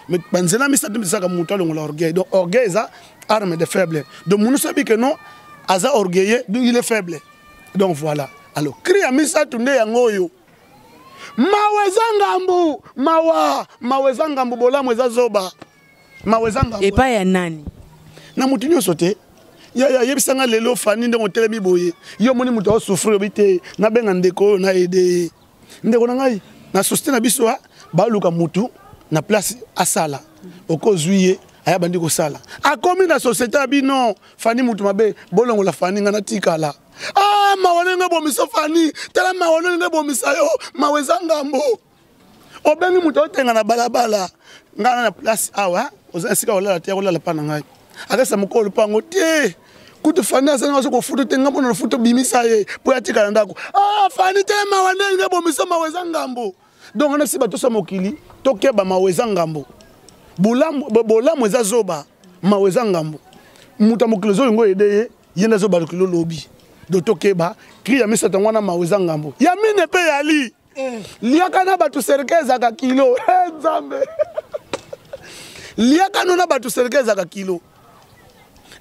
Mais ba nzela misato misaka moto alongola orgueil. Donc orgueil eza arme de faible. Donc mono sabi que non, aza orgueilleux, donc il est faible. Donc voilà. Alors cri ya misato nde yango oyo. Mawa eza ngambu, mawa, mawa eza ngambu, bolamu eza zoba. Mawa eza ngambu. Epai ya nani? Na mutu nyonso te. Ya ya yebisanga lelo Fanny ndenge otelemi boye. Yo moni mutu azo souffrir obi te, nabenga ndeko oyo na aider ye. Ndeko na ngai, na société na biso baluka mutu na place asala. Okozwi ye, aya bandi kosala. Akomi na société ya bino, Fanny mutu mabe, bolongola Fanny nga natikala. Ah, mawa ndenge bomisa Fanny, tala mawa ndenge bomisa yo, mawa eza ngambo. Obengi mutu otenga na balabala, nga na place awa, oza esika olala te, olala pa na ngai. Akesa mokolo pango te. Kutu Fanny azali nga soko futu te, nga mona futu bimisa ye po atikala ndako. Ah, Fanny te mawa ndenge bomisa mawa eza ngambo. Donc on a si bato sa mokili, tokeba mawa eza ngambo. Bolamu, bolamu eza zoba, mawa eza ngambo. Mutu ya mokili ozolinga oyede ye, ye nde azoba lokilo lobi. Donc tokeba, cri ya misato yango wana mawa eza ngambo. Ya mine pe yali. Liaka na bato cercueil ezalaka kilo. Nzambe. Liaka no na bato cercueil ezalaka kilo.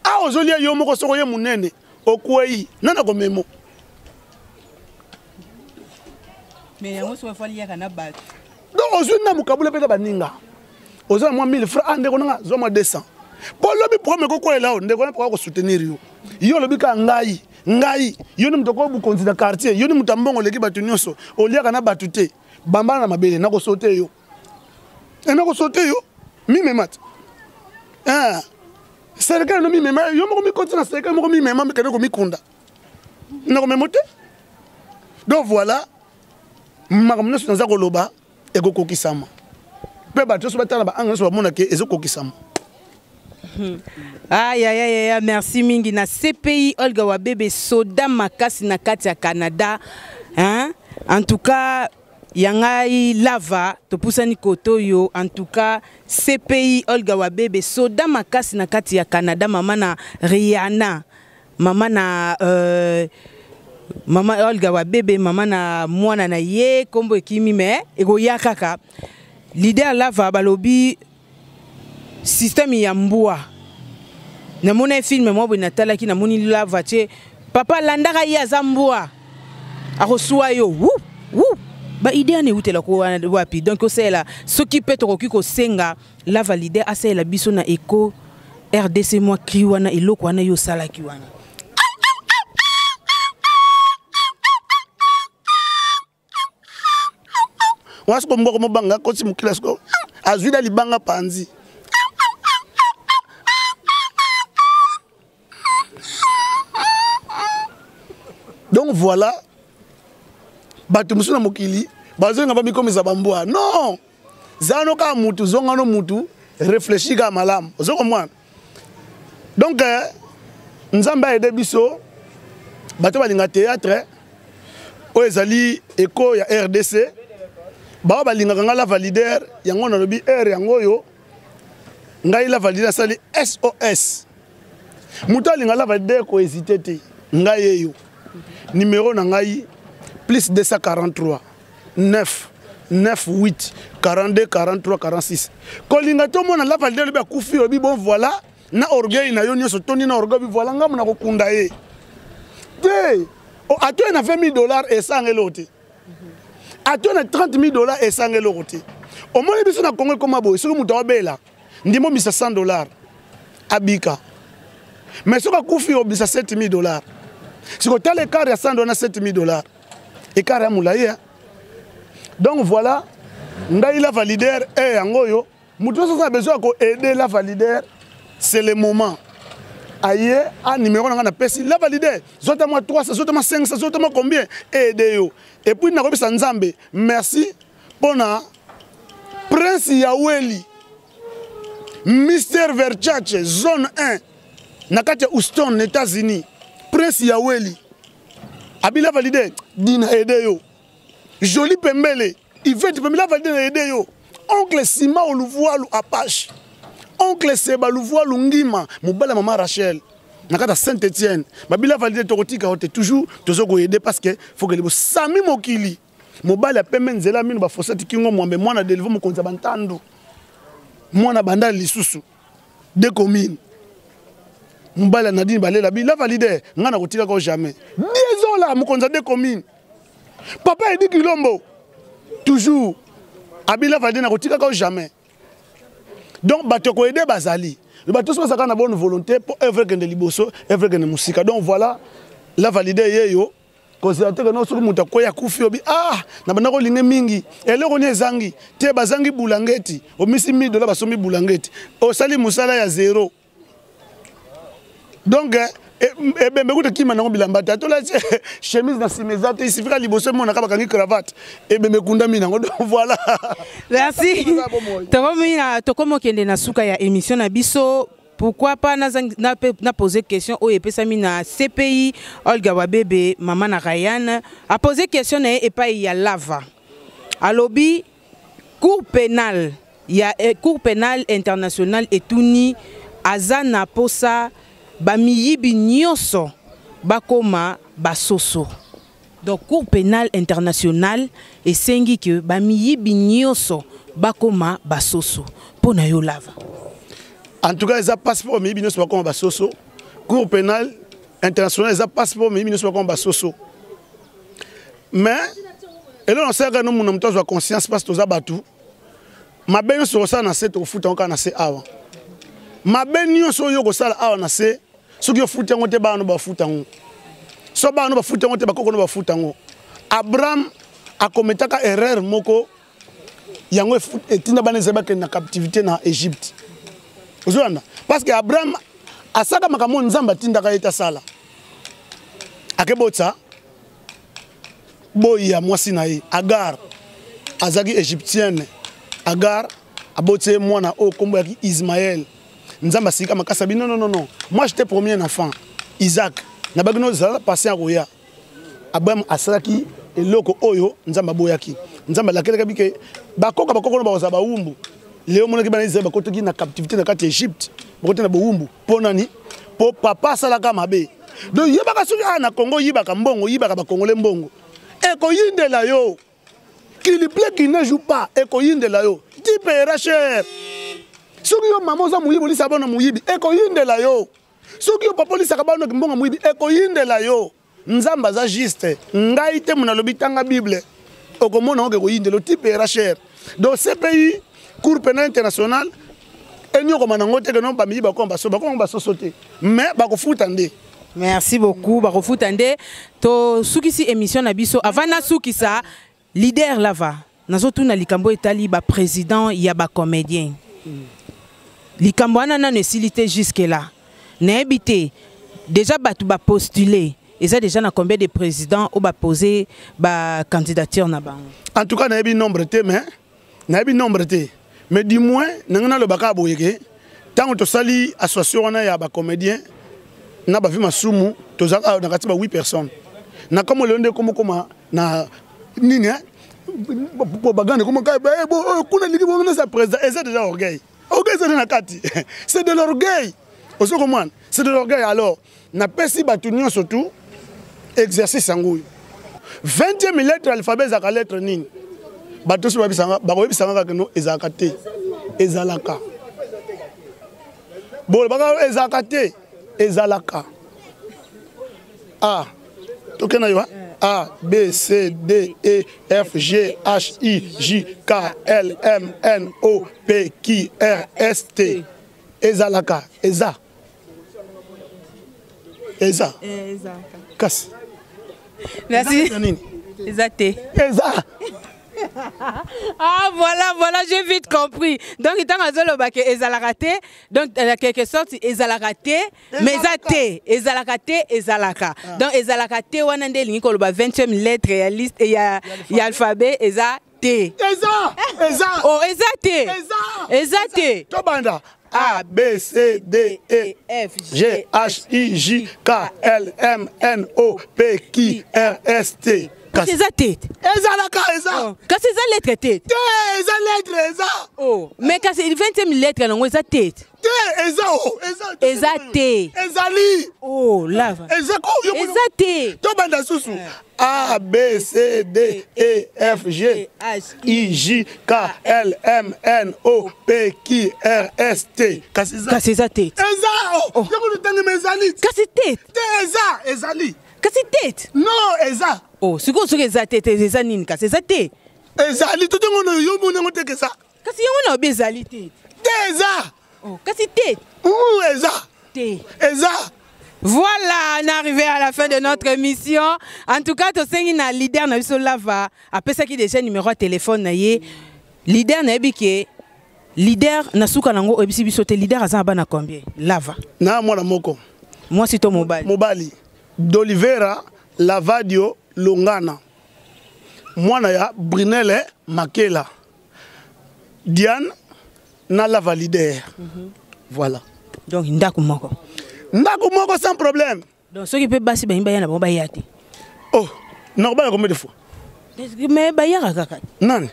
Awa ozolia yo moko soko ye munene okwei nana komemo. Mais yango soki afali yaka na bato. Donc ozwi na mokabula mpe na baninga. Oza na mwa 1000 francs, ah ndeko nanga zwa mwa 200. Po lobi problème ekokwela yo, ndeko na poka ko soutenir yo. Yo lobi ka ngai, ngai, yo ni moto ko bukonzi na quartier, yo ni moto mbongo leki bato nyonso, oliaka na bato te. Bambana na mabele na ko sauter yo. E na ko sauter yo. Mimema te. Ah. Serikali no mimema, yo moko mikoti na serikali moko mimema mikende ko mikunda. Na ko memo te. Donc voilà, makambo nyonso naza koloba ekokokisama. Mpe bato nyonso batala ba angle nyonso bamona ke ezokokisama. Aïe, aïe, aïe, aïe, merci mingi na CPI Olga Wabebe soda makasi na kati ya Canada. Hein? En tout cas, yangai lava topusani koto yo. En tout cas, CPI Olga Wabebe soda makasi na kati ya Canada, mama na Rihanna, mama na mama Olga Wabebe, mama na mwana na ye kombo ekimi mais ekoya kaka. Leader lava balobi système ya mbwa. Namona film mwa boye natalaki, namoni lava tie papa landaka ye aza mbwa. Akoswa yo. Wou, wou. Ba idée ane utela ko wapi. Donc osela soki pe tokoki kosenga lava leader asela biso na Eco RDC mwa cri wana eloko wana yo salaki wana. Wana siko mboko mobanga koti mokila siko azwi na libanga panzi. Voilà, bato mosusu na mokili bazolinga bamikomisa bambwa. Non, zala no kaka mutu, zonga no mutu, réfléchir kaka malamu, ozo comprendre. Donc Nzambe aide biso bato balinga théâtre oyo ezali eko ya RDC, bao balingaka nga Lava Leader, yango nalobi r yango oyo ngai Lava Leader asali SOS. Moto alinga Lava Leader kohésite te, ngai eyo numéro na ngai plus 243 9 9 8 42 43 46. Kolinga tomona Lava Leader lobi akufi, olobi bon voilà, na orgueil na yo nyonso tondi na orgueil, voilà ngambo na kokunda ye te. Atoye na 20 000 $ esanga eloko te, atoye na 30 000 $ esanga eloko te. Omoni biso na Congo ekoma boye, soki moto aobela ndimo obisa 100 $ abika, mais soki akufi obisa 7 000 $. Siko tala écart ya 100 $ na 7 000 $, écart ya molai. Donc voilà, ngai Lava Leader e yango oyo moto nyonso aza na besoin ya koaider Lava Leader, c'est le moment aye a numéro na ngai napesi Lava Leader, zota mwa 300, zota mwa 500, zota mwa combien, aide yo. Et puis nakobisa Nzambe merci mpona Prince Yaweli, Mister Verchache, zone 1 na kati ya Houston, États-Unis. Prince Yaweli abi Lava Leader dina aide yo, Joli Pembele, Ivete Pembele, Lava Leader na aide yo, oncle Sima Oluvualu Apache, oncle Seba Luvualu Ngima, mobala mama Rachel na kati ya Saint Étienne, babi Lava Leader tokotika yo te, toujours tozo koaider parce que faut que libo sami mokili mobali apembe nzela mino bafosati kingo mwambe mwana Delivo mokonzi ya bantandu mwana bandali lisusu de commune mobali ya Nadine balela bi Lava Leader ngai nakotikaka yo jamais désola mokonzi ya de commune papa Edi Kilombo toujours abi Lava Leader nakotikaka yo jamais. Donc bato koaider bazali, bato nyonso bazalaka na bonne volonté mpo œuvre ekende liboso, œuvre ekende mosika. Donc voilà, Lava Leader yeyo kozela te keno soki moto akwei akufi obi ah na banda kolinge mingi eloko ni ezangi te, bazangi bulangeti, omisi 1000 $ basombi bulangeti, osali mosala ya zéro. Donc ebembe kuta kima nango bilamba te, atolati chemise na nsima eza te, isifika liboso emonaka bakangi cravate, ebembe ekundami nango. Donc voilà. Merci. Tokomi na tokomi okende na suka ya émission na biso. Pourquoi pas na, na, na poser question oyo epesami na CPI Olga Wabebe, mama na Ryan apose question na ye epai ya Lava, alobi cour pénale ya Cour pénale internationale etuni aza na posa bamiyibi nyonso bakoma basoso. Donc Cour pénale internationale esengi ke bamiyibi nyonso bakoma basoso. Mpo na yo Lava? En tout cas eza passeport, miyibi nyonso bakoma basoso. Cour pénale internationale eza passeport, miyibi nyonso bakoma basoso. Mais eloko nasalaka no muna moto azwa conscience parce toza bato mabe nyonso kosala na se tokofuta yango kaka na se awa. Mabe nyonso oyo kosala awa na se, soki ofuti yango te, bana no bafuta yango, so bana no bafuti yango te, bakoko no bafuta yango. Abraham akometaka erreur moko, yango etinda bana ezali bakende na captivité na Égypte. Ozolanda, parce que Abraham asaka makambo oyo Nzambe atindaka ye te asala, akebotisa boyi ya mwasi na ye Agar, azalaki Égyptienne. Agar aboti ye mwana oyo nkombo yaki Ismaël. Nzambe asilika makasi, abi non, non, non, non, moi j'étais premier enfant Isaac, nabaki no zala patient koya. Abraham asalaki eloko oyo Nzambe aboyaki. Nzambe alakelaki bike bakoka bakoko no bakozala bawumbu. Leo omonaki bana Israel bakotaki na captivité na kati ya Égypte, bakoti na bowumbu. Mpo nani? Mpo papa asalaka mabe. Donc yebaka soki awa na Congo yibaka mbongo, yibaka bakongole mbongo, ekoyindela yo. Qu'il plaît qu'il ne joue pas, ekoyindela yo, tu payeras cher. Soki yo mama oza moyibi, olisa bana moyibi, ekoyindela yo. Soki yo papa olisaka bana mbongo moyibi, ekoyindela yo. Nzambe aza juste, ngai te mo nalobi, tanga Bible okomona oke koyindela, tu payeras cher. Donc CPI, Cour pénale internationale, enyokoma nango te keno bamiyi bakoma basoso, bakoma basoso te, mais bakofuta nde. Merci beaucoup. Bakofuta nde. Tosukisi émission na biso. Avant nasukisa, leader Lava, nazotuna likambo etali baprésident ya bacomédien. Likambo wana nano esili te jusque là, nayebi te déjà bato bapostule. Eza déjà na combien de présidents oyo bapose bacandidature na bango? En tout cas, nayebi nombre te, mais nayebi nombre te, mais du moins ndenge nalobaka boye ke ntango tosali association wana ya bacomédien na bavi masumu, tozalaka na kati ba 8 personnes. Na komo lelo nde komokoma na nini, propagande ekoma kuna lingi bonesa président. Eza déjà orgueil, orgueil eza na kati, c'est de l'orgueil. Ozo komwana, c'est de l'orgueil. Alors napesi bato nyonso tu exercice yango oyo: 20e lettre alphabet ezalaka lettre nini? Bato nyonso bakoyebisanga kaka no ezalaka te. Ezalaka bolobaka ezalaka te, ezalaka A. Tokenda yo: A, B, C, D, E, F, G, H, I, J, K, L, M, N, O, P, Q, R, S, T. Ezalaka, eza, eza kasi. Merci. Nini? Eza te. Eza. Ah voilà, voilà, j'ai vite compris. Donc ntango azoloba ke ezalaka te, donc en quelque sorte ezalaka te, mais eza te, ezalaka te, ezalaka. Donc ezalaka te wana nde elingi koloba 20e lettre ya liste ya alphabet eza te. Eza, eza. Oh, eza te. Eza. Eza te. Tobanda: A, B, C, D, E, F, G, H, I, J, K, L, M, N, O, P, Q, R, S, T. Kasi eza te. Ezalaka, eza. Kasi eza lettre te. Te, eza lettre, eza. Oh, mais kasi 20e lettre nango eza te. Te, eza o, eza. Eza te. Ezali. Oh, lava. Eza ko yo. Eza te. Tobanda susu: A, B, C, D, E, F, G, H, I, J, K, L, M, N, O, P, Q, R, S, T. Kasi eza. Kasi eza te. Eza o. Yango totangema, ezali. Kasi te. Te, eza, ezali. Kasi te. Non, eza. Oh, sikoyo soki eza te te, eza nini? Kasi eza te. Ezali, totengo na yo, moni yango teke eza. Kasi yango na obi ezali te. Te, eza. Oh, kasi te. U, eza. Te. Eza. Voilà, on est arrivé à la fin de notre émission. En tout cas, tosengi na leader na biso Lava, apesaki déjà numéro ya téléphone na ye. Leader nayebi ke leader na suka nango oyebisi biso te, leader aza na bana combien, Lava? Na mwana moko. Mwasi to mobali? Mobali, D'Olivera Lavadio Longana, mwana ya Brinele Makela Diane na Lava leader. Voilà. Donc ndako moko? Ndako moko, sans problème. Donc soki mpe basi balingi baya na bango, baya te? Oh, nakobala combien de fois? Mais bayaka kaka. Nani?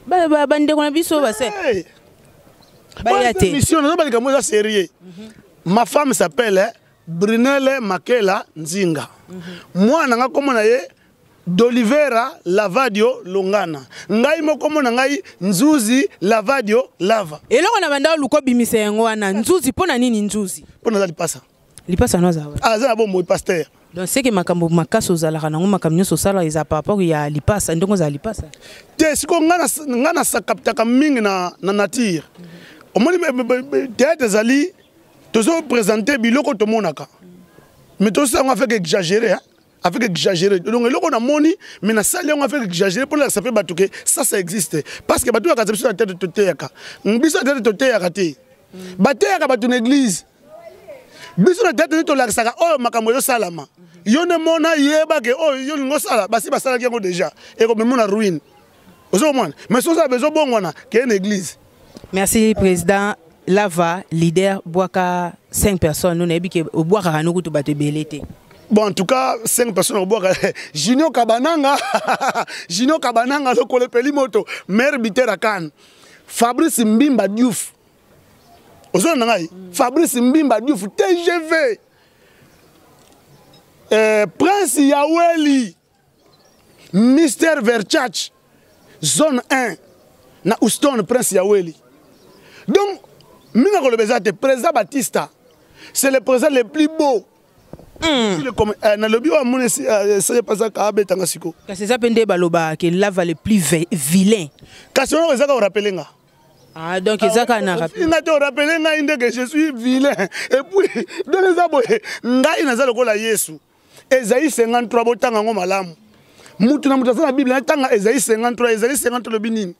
Bandeko na biso base. Hey. Baya te. Mission nazoba likambo eza sérieux. Ma femme s'appelle Brunele Makela Nzinga. Mwana nga, kombo na ye D'Olivera Lavadio Longana. Ngai moko, kombo na ngai Nzuzi Lavadio Lava. Eloko na banda oluka obimisa yango wana, Nzuzi, mpo na nini Nzuzi? Mpo naza lipasa. Lipasa no aza wapi? Aza na bomoi, pasteur. Donc seke makambo makasi ozalaka nango, makambo nyonso osala eza par rapport ya lipasa, ndenge ozala lipasa? Te, sikoyo nga nasakaptaka mingi na nature. Omoni, théâtre ezali tozoprésente biloko tomonaka, mais tosala yango avec exagéré, hein? Avec exagéré. Donc eloko namoni, mais nasali yango avec exagéré mpo nalakisa mpe bato ke ça existe, parce que bato bakasa biso na tete. Toteyaka biso na tete, toteyaka te, bateyaka bato na église. Biso na tete nde tolakisaka oyo makambo ezosalama. Yo nde mona, yebake oyo yo lingi osala, basi basalaki yango déjà, ekomema na ruine. Ozomona, mais soki osala bezobongwana, keye na église. Merci, président Lava leader. Bwaka 5 personnes no, nayebi ke obwakaka no kutu bato ebele te. Bon, en tout cas, 5 personnes obwaka: Junior Kabananga, Junior Kabananga, lokolo epeli moto, maire Bitera Kane, Fabrice Mbimba Diouf, ozona na ngai, Fabrice Mbimba Diouf TGV, Prince Yaweli, Mister Verchach, zone 1 na Houston, Prince Yaweli. Donc mingi akoloba eza te. Président Batista, c'est le président le plus beau. Nalobi oyo amoni esepasaka abetanga siko. Kasi eza mpe nde balobaka ke Lava le plus vilain. Kasi oyo ezaka orapele nga. Ah, donc eza kaka na rappel. Nga te, orapele ngai ndenge je suis vilain. Et puis donc eza boye: ngai naza lokola Yesu. Esaïe 53, botanga yango malamu. Mutu na mutu aza na Bible, natanga Esaïe 53. Esaïe 53 lobi nini?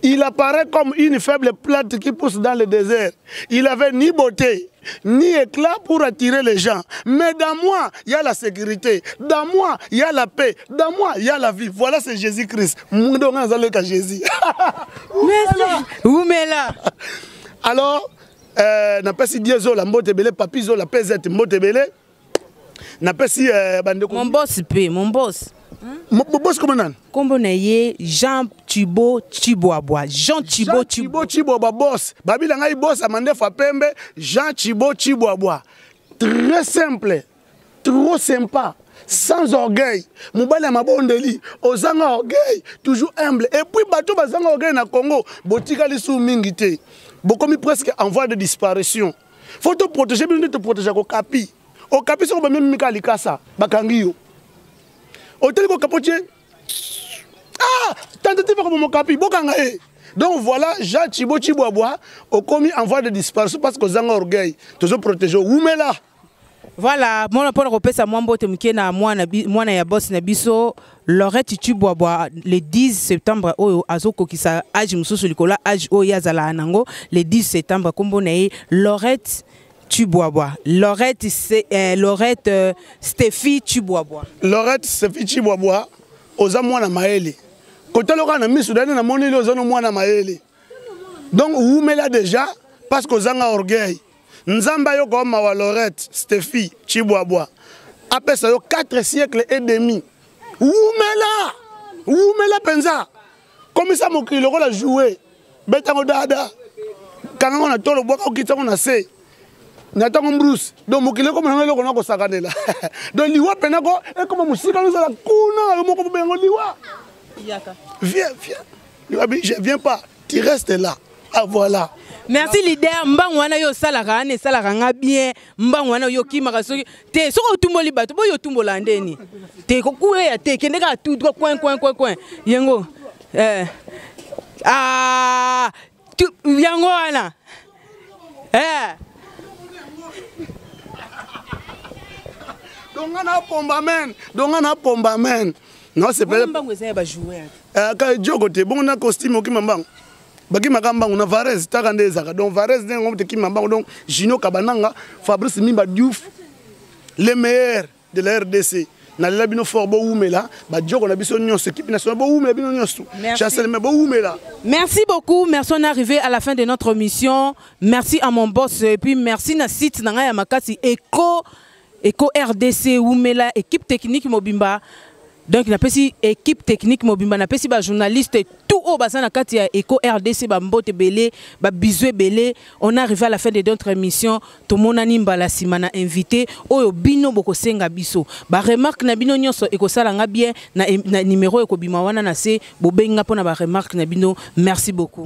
Il apparaît comme une faible plante qui pousse dans le désert. Il avait ni beauté, ni éclat pour attirer les gens. Mais dans moi, il y a la sécurité. Dans moi, il y a la paix. Dans moi, il y a la vie. Voilà, c'est Jésus-Christ. Jésus. Merci. Oumela. Alors, napesi Die Zola mbote ebele, Papi Zola PZ mbote ebele. Napesi bandeko. Mon boss pe, mon boss. Mon boss comment nani? Kombo na ye Jean Thibaut Chibwabwa. Jean Thibaut Jean Thibaut Chibwabwa boss. Babila ngai boss amande fa pembe Jean Thibaut Chibwabwa. Très simple, trop sympa, sans orgueil. Mobali ya mabondeli, ozanga orgueil, toujours humble. Et puis bato bazanga orgueil na Congo, botikali su mingi te. Bokomi presque en voie de disparition. Faut te protéger, bino te protéger ko kapi. Okapi soko ba memi mika likasa, bakangi yo. Oteli ko kapotie. Ah, tentative ko mo kapi, bokanga e. Donc voilà, Jean Thibaut Chibwabwa, okomi en voie de disparition parce que ozanga orgueil. Tozo protéger. Wumela. Voilà, mona mpona kopesa mwa mbote moke na mwana, mwana ya boss na biso Lorette Chibwabwa, le 10 septembre oyo azokokisa age mosusu likolo ya age oyo ye azalaka nango le 10 septembre. Nkombo na ye Lorette Chibwabwa, Lorette, Lorette Stephi Chibwabwa. Lorette Stephi Chibwabwa, oza mwana mayele. Kotala kaka na miso dani namoneli oza no mwana mayele. Donc wumela déjà parce que ozanga orgueil. Nzambe ayoka yo mawa Lorette Stephi Chibwabwa. Apesa yo 4 siècles et demi. Wumela! Wumela penza. Komisa mokili lokola jouet. Betango dada. Kangango na tolo bwaka okitsango na se. Na ntango mbruce. Donc mokili ekoma nango eloko na kosakanela. Donc liwa pena ko ekoma mosika nozala kuna yo moko bobengo liwa. Yaka. Viens, viens. Liwa bi, je viens pas. Tu restes là. Ah voilà. Merci leader, mbangu wana yo osalaka wana esalaka nga bien. Mbangu wana yo okimaka soki te, soki otumboli bato boyo otumbola ndeni te, kokueya te, kende kaka tout droit, coin coin coin coin yango ah, tu, yango wana. Donc nga na pomba men, donc nga na pomba men. Non, c'est pas mbangu eza ya ba joueur. Ka jogo te, bongo na costume okima mbangu. Bakimaka mbangu na Varese taka nde ezaka. Donc Varese ndenge ngo te kima mbangu. Donc Gino Kabananga, Fabrice Mimba Diouf, les meilleurs de la RDC. Nalela bino fort, bowumela bajoko na biso nyonso, équipe nationale bowumela bino nyonso. Merci. Chancel me bowumela. Merci beaucoup, merci, on est arrivé à la fin de notre mission. Merci à mon boss et puis merci na site na ngai ya makasi Eco RDC wumela, équipe technique mobimba. Donc napesi équipe technique mobimba, napesi ba journaliste tout oyo baza na kati ya Eco RDC, ba mbote ebele, ba bisous ebele. On est arrivé à la fin de notre émission. Tomonani mbala nsima na invité oyo bino bokosenga biso. Ba remarque na bino nyonso ekosala nga bien na numéro ekobima wana na se, bobenga mpona ba remarque na bino. Merci beaucoup.